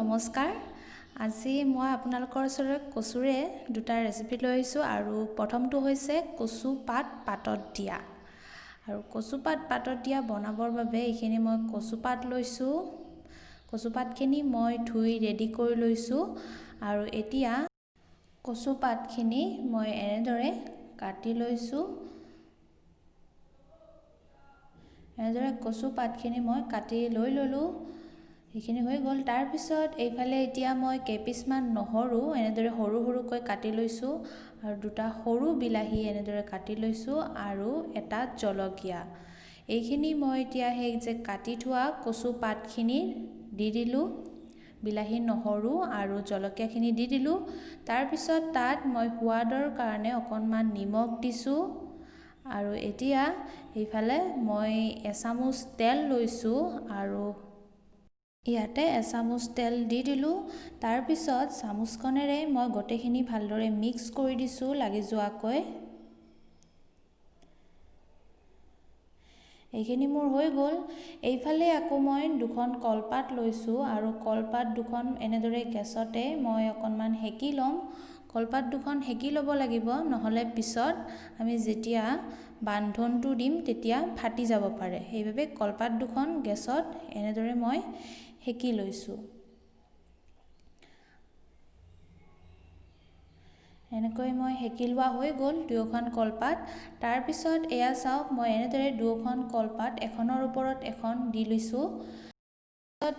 নমস্কাৰ। আজি মই আপোনালোকৰ ওচৰলৈ কচুৰে দুটা ৰেচিপি লৈ আহিছোঁ আৰু প্ৰথমটো হৈছে কচু পাত পাতত দিয়া। আৰু কচু পাত পাতত দিয়া বনাবৰ বাবে এইখিনি মই কচু পাত লৈছোঁ। কচু পাতখিনি মই ধুই ৰেডি কৰি লৈছোঁ আৰু এতিয়া কচু পাতখিনি মই এনেদৰে কাটি লৈছোঁ। এনেদৰে কচু পাতখিনি মই কাটি লৈ ল'লোঁ, সেইখিনি হৈ গ'ল। তাৰপিছত এইফালে এতিয়া মই কেইপিচমান নহৰু এনেদৰে সৰু সৰুকৈ কাটি লৈছোঁ আৰু দুটা সৰু বিলাহী এনেদৰে কাটি লৈছোঁ আৰু এটা জলকীয়া। এইখিনি মই এতিয়া সেই যে কাটি থোৱা কচু পাতখিনি দি দিলোঁ, বিলাহী নহৰু আৰু জলকীয়াখিনি দি দিলোঁ। তাৰপিছত তাত মই সোৱাদৰ কাৰণে অকণমান নিমখ দিছোঁ আৰু এতিয়া এইফালে মই এচামুচ তেল লৈছোঁ আৰু ইয়াতে এচামুচ তেল দি দিলোঁ। তাৰপিছত চামুচখনেৰে মই গোটেইখিনি ভালদৰে মিক্স কৰি দিছোঁ লাগি যোৱাকৈ। এইখিনি মোৰ হৈ গ'ল। এইফালে আকৌ মই দুখন কলপাত লৈছোঁ আৰু কলপাত দুখন এনেদৰে গেছতে মই অকণমান সেকি ল'ম। কলপাত দুখন সেকি ল'ব লাগিব, নহ'লে পিছত আমি যেতিয়া বান্ধোনটো দিম তেতিয়া ফাটি যাব পাৰে। সেইবাবে কলপাত দুখন গেছত এনেদৰে মই সেকি লৈছোঁ। এনেকৈ মই সেকি লোৱা হৈ গ'ল দুয়োখন কলপাত। তাৰপিছত এয়া চাওক, মই এনেদৰে দুয়োখন কলপাত এখনৰ ওপৰত এখন দি লৈছোঁ।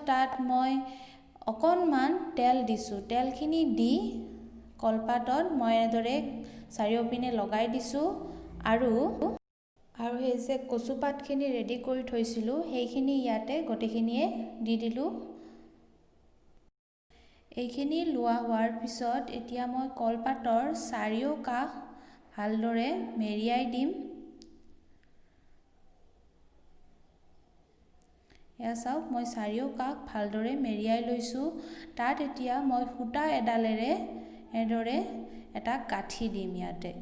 তাত মই অকণমান তেল দিছোঁ। তেলখিনি দি কলপাতত মই এনেদৰে চাৰিওপিনে লগাই দিছোঁ আৰু সেই যে কচুপাতখিনি ৰেডি কৰি থৈছিলোঁ সেইখিনি ইয়াতে গোটেইখিনিয়ে দি দিলোঁ। এইখিনি লোৱা হোৱাৰ পিছত এতিয়া মই কলপাতৰ চাৰিওকাষ ভালদৰে মেৰিয়াই দিম। এয়া চাওক, মই চাৰিওকাষ ভালদৰে মেৰিয়াই লৈছোঁ। তাত এতিয়া মই সূতা এডালেৰে এনেদৰে এটা গাঁঠি দিম ইয়াতে।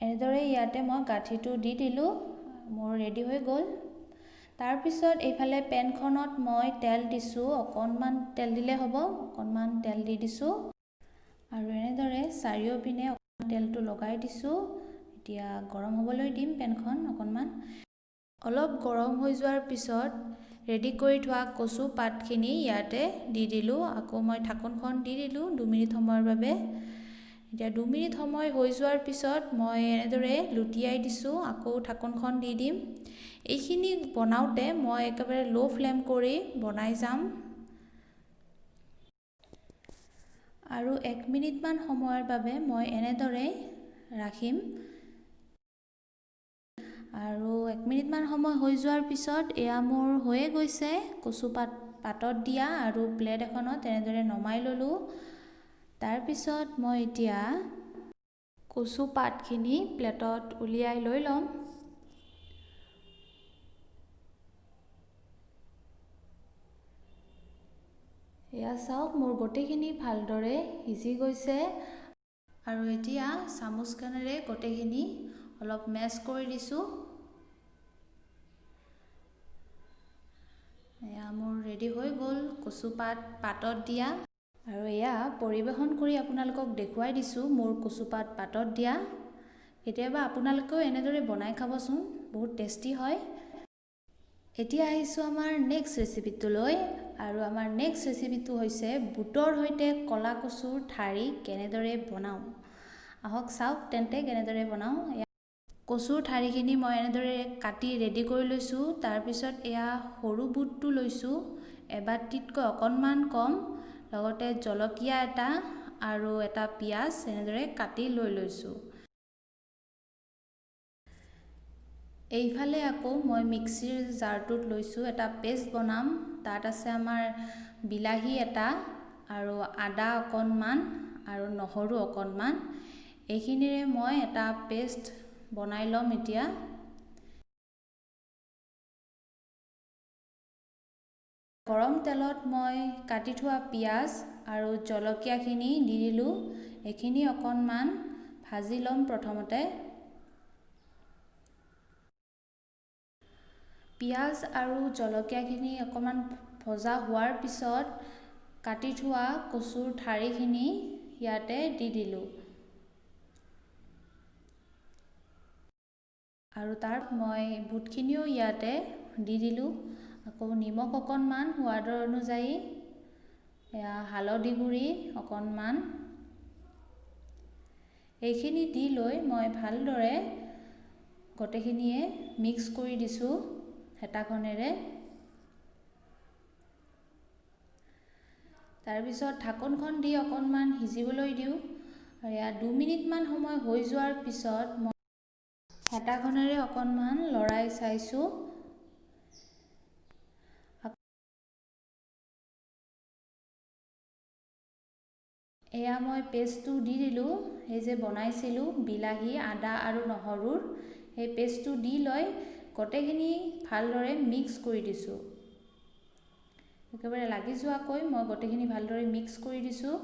এনেদৰে ইয়াতে মই গাঁঠিটো দি দিলোঁ, মোৰ ৰেডি হৈ গ'ল। তাৰপিছত এইফালে পেনখনত মই তেল দিছোঁ, অকণমান তেল দিলে হ'ব, অকণমান তেল দি দিছোঁ আৰু এনেদৰে চাৰিওপিনে তেলটো লগাই দিছোঁ। এতিয়া গৰম হ'বলৈ দিম পেনখন অকণমান। অলপ গৰম হৈ যোৱাৰ পিছত ৰেডি কৰি থোৱা কচু পাতখিনি ইয়াতে দি দিলোঁ। আকৌ মই ঢাকোনখন দি দিলোঁ 2 মিনিট সময়ৰ বাবে। এতিয়া 2 মিনিট সময় হৈ যোৱাৰ পিছত মই এনেদৰে লুটিয়াই দিছোঁ, আকৌ ঢাকোনখন দি দিম। এইখিনি বনাওঁতে মই একেবাৰে ল' ফ্লেম কৰি বনাই যাম আৰু 1 মিনিটমান সময়ৰ বাবে মই এনেদৰে ৰাখিম। আৰু 1 মিনিটমান সময় হৈ যোৱাৰ পিছত এয়া মোৰ হৈয়ে গৈছে কচুপাত পাতত দিয়া আৰু প্লেট এখনত এনেদৰে নমাই ল'লোঁ। তাৰপিছত মই এতিয়া কচু পাতখিনি প্লেটত উলিয়াই লৈ ল'ম। এয়া চাওক, মোৰ গোটেইখিনি ভালদৰে সিজি গৈছে আৰু এতিয়া চামুচখনেৰে গোটেইখিনি অলপ মেছ কৰি দিছোঁ। এয়া মোৰ ৰেডি হৈ গ'ল কচুপাত পাতত দিয়া আৰু এয়া পৰিৱেশন কৰি আপোনালোকক দেখুৱাই দিছোঁ মোৰ কচুপাত পাতত দিয়া। কেতিয়াবা আপোনালোকেও এনেদৰে বনাই খাবচোন, বহুত টেষ্টি হয়। এতিয়া আহিছোঁ আমাৰ নেক্সট ৰেচিপিটোলৈ আৰু আমাৰ নেক্সট ৰেচিপিটো হৈছে বুটৰ সৈতে ক'লা কচুৰ ঠাৰি কেনেদৰে বনাওঁ। আহক চাওক তেন্তে কেনেদৰে বনাওঁ। কচুৰ ঠাৰিখিনি মই এনেদৰে কাটি ৰেডি কৰি লৈছোঁ। তাৰপিছত এয়া সৰু বুটটো লৈছোঁ, এবাটিতকৈ অকণমান কম, লগতে জলকীয়া এটা আৰু এটা পিঁয়াজ এনেদৰে কাটি লৈ লৈছোঁ। এইফালে আকৌ মই মিক্সিৰ জাৰটোত লৈছোঁ, এটা পেষ্ট বনাম। তাত আছে আমাৰ বিলাহী এটা আৰু আদা অকণমান আৰু নহৰু অকণমান। এইখিনিৰে মই এটা পেষ্ট বনাই ল'ম। এতিয়া গৰম তেলত মই কাটি থোৱা পিঁয়াজ আৰু জলকীয়াখিনি দি দিলোঁ। এইখিনি অকণমান ভাজি ল'ম প্ৰথমতে। পিঁয়াজ আৰু জলকীয়াখিনি অকণমান ভজা হোৱাৰ পিছত কাটি থোৱা কচুৰ ঠাৰিখিনি ইয়াতে দি দিলোঁ আৰু তাৰ মই বুটখিনিও ইয়াতে দি দিলোঁ। আকৌ নিমখ অকণমান সোৱাদৰ অনুযায়ী, এয়া হালধি গুড়ি অকণমান, এইখিনি দি লৈ মই ভালদৰে গোটেইখিনিয়ে মিক্স কৰি দিছোঁ হেতাখনেৰে। তাৰপিছত ঢাকোনখন দি অকণমান সিজিবলৈ দিওঁ। এয়া 2 মিনিটমান সময় হৈ যোৱাৰ পিছত মই হেতাখনেৰে অকণমান লৰাই চাইছোঁ। এয়া মই পেষ্টটো দি দিলোঁ, সেই যে বনাইছিলোঁ বিলাহী, আদা আৰু নহৰুৰ, সেই পেষ্টটো দি লৈ গোটেইখিনি ভালদৰে মিক্স কৰি দিছোঁ। একেবাৰে লাগি যোৱাকৈ মই গোটেইখিনি ভালদৰে মিক্স কৰি দিছোঁ।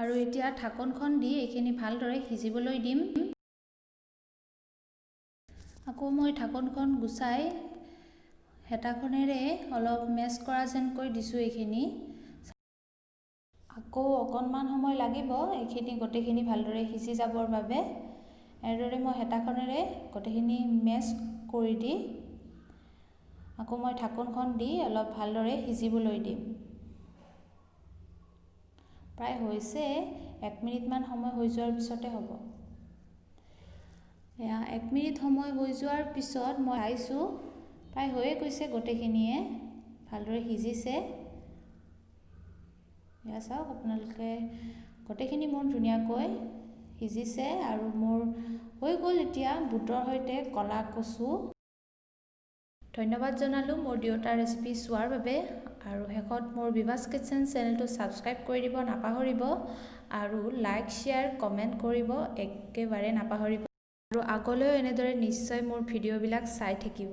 আৰু এতিয়া ঢাকোনখন দি এইখিনি ভালদৰে সিজিবলৈ দিম। আকৌ মই ঢাকোনখন গুচাই হেতাখনেৰে অলপ মেচ কৰা যেনকৈ দিছোঁ এইখিনি। আকৌ অকণমান সময় লাগিব এইখিনি গোটেইখিনি ভালদৰে সিজি যাবৰ বাবে। এনেদৰে মই হেতাখনেৰে গোটেইখিনি মেচ কৰি দি আকৌ মই ঢাকোনখন দি অলপ ভালদৰে সিজিবলৈ দিম। প্ৰায় হৈছে, 1 মিনিটমান সময় হৈ যোৱাৰ পিছতে হ'ব। এয়া 1 মিনিট সময় হৈ যোৱাৰ পিছত মই চাইছোঁ প্ৰায় হৈয়ে গৈছে, গোটেইখিনিয়ে ভালদৰে সিজিছে। এয়া চাওক আপোনালোকে, গোটেইখিনি মোৰ ধুনীয়াকৈ সিজিছে আৰু মোৰ হৈ গ'ল এতিয়া বুটৰ সৈতে ক'লা কচু। ধন্যবাদ জনালোঁ মোৰ দেউতাৰ ৰেচিপি চোৱাৰ বাবে। আৰু শেষত মোৰ বিভাছ কিটচেন চেনেলটো ছাবস্ক্ৰাইব কৰি দিব নাপাহৰিব আৰু লাইক, শ্বেয়াৰ, কমেণ্ট কৰিব একেবাৰে নাপাহৰিব। আৰু আগলৈও এনেদৰে নিশ্চয় মোৰ ভিডিঅ'বিলাক চাই থাকিব।